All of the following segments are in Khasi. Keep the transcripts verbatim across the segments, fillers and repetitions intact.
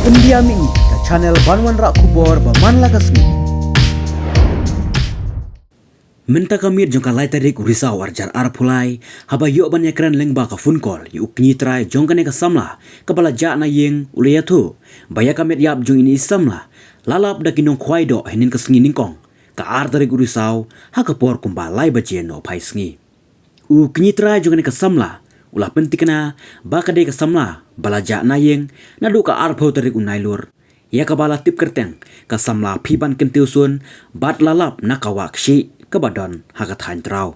India Mini, ka channel ban wanrah khubor ba man la ka sngi. Mynta ka miet jong ka lai tarik u Risaw arhajar arphew lai, haba ïoh ban ïakren lyngba ka phone call ïa u kñi trai jong kane ka samla kaba la jah na ïing, u la ïathuh ba ïa ka met ïap jong ine i samla la lap da ki nongkhwai doh hynnin ka sngi nyngkong, ka ar tarik u Risaw, ha ka por kumba lai baje nohphai sngi. U kñi trai jong kane ka samla u la pynthikna ba ka dei ka samla ba la jah na ïing naduh ka arphew tarik u Nailur, ïa kaba la tip kyrteng ka samla Phiban Kyntiew Sun, bad la lap na ka wah kshih kaba don ha ka thaiñ Traw.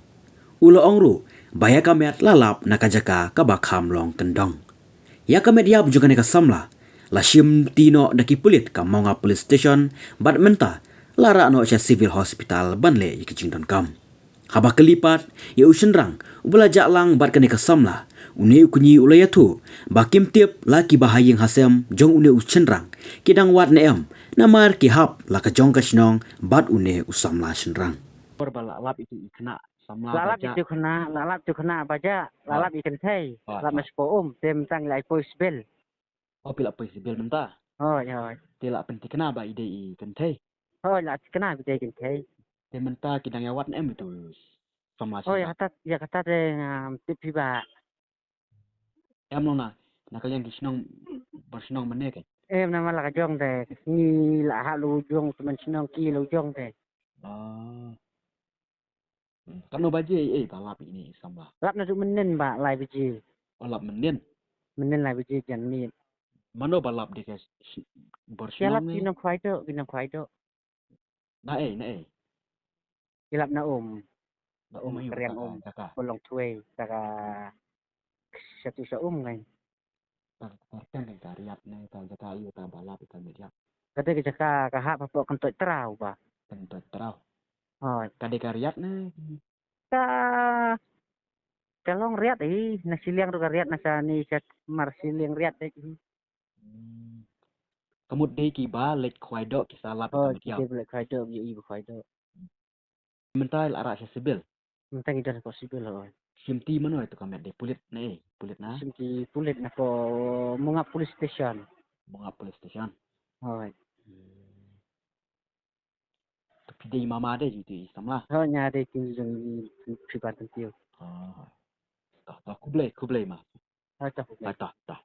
U la ong ruh ba ïa ka met la lap na ka jaka kaba kham long kyndong. Ïa ka met ïap jong kane ka samla la shimti noh da ki pulit ka Maungap Police Station, bad mynta la rah noh sha Civil Hospital ban leh ïa ki jingdonkam. Haba kylli pat ïa u shynrang uba la jah lang bad kane ka samla, une u kñi u la ïathuh ba kim tip la kiba ha ïing ha sem jong une u shynrang ki dang wad ne em, namar ki hap la ka jong ka shnong bad une u samla shynrang. Por ba la lap ïa u khynnah samla la ba lap ïa jah u khynnah, la lap ïa u khynnah ba jah, la lap ïa kynthei, la lap na sha um, te mynta la poi civil. Oh, phi la poi civil mynta? Hooid, hooid. Te la pynthikna ba i dei i kynthei? Hooid, la thikna ba i dei i kynthei. Te mynta ki dang ïa wad ne em ïa u samla shynrang? Hooid, ïa kata, ïa kata te ngam tip hi ba. Em long na, na ka liang ki shnong, bor shnong mane ke? Em, namar la ka jong te, ngi la hap la u jong, tymmen shnong ki la u jong te. Ah. Hmm, katno baje ei, ei ba lap ine i samla? Lap naduh mynnin ba lai baje. Oh, lap mynnin? Mynnin lai baje janmiet. Mano ba lap de ka sh-, bor shnong ne? Ki nongkhwai doh, ki nongkhwai doh. Na ei, na ei? Ki lap na um. Na um, ïa ka riang um. Ka long thwei, ka ka shatu sha um ngai. Ka, ka kyrteng ka riat ne, ka jaka ïa ka ba lap ïa ka met ïap. Ka dei ka jaka ka hap hapoh Kyntoit Traw ba. Kyntoit Traw. Hooid. Ka dei ka riat ne? Ka, ka long riat hi, na shiliang ruh ka riat, na sha ni sha mar shiliang riat dei hi. Hmm. Ka mut dei kiba leit khwai doh ki sa lap ïa ka met ïap. Hooid, kiba leit khwai doh, ïa i ba khwai doh. Mynta la rah sha civil? Mynta ngi don hapoh civil, hooid. Shim ti mano ïa ka met, dei pulit ne ei? Pulit na? Shim ti pulit na hapoh Maungap Police Station. Maungap Police Station. Hooid. Hmm. Te phi dei mama de jong ine i samla? Hooid, nga dei kñi jong ine i Phiban Kyntiew. Ah. Tah, tah, khublei, khublei ma. Hooid, tah, khublei. Hooid, tah, tah.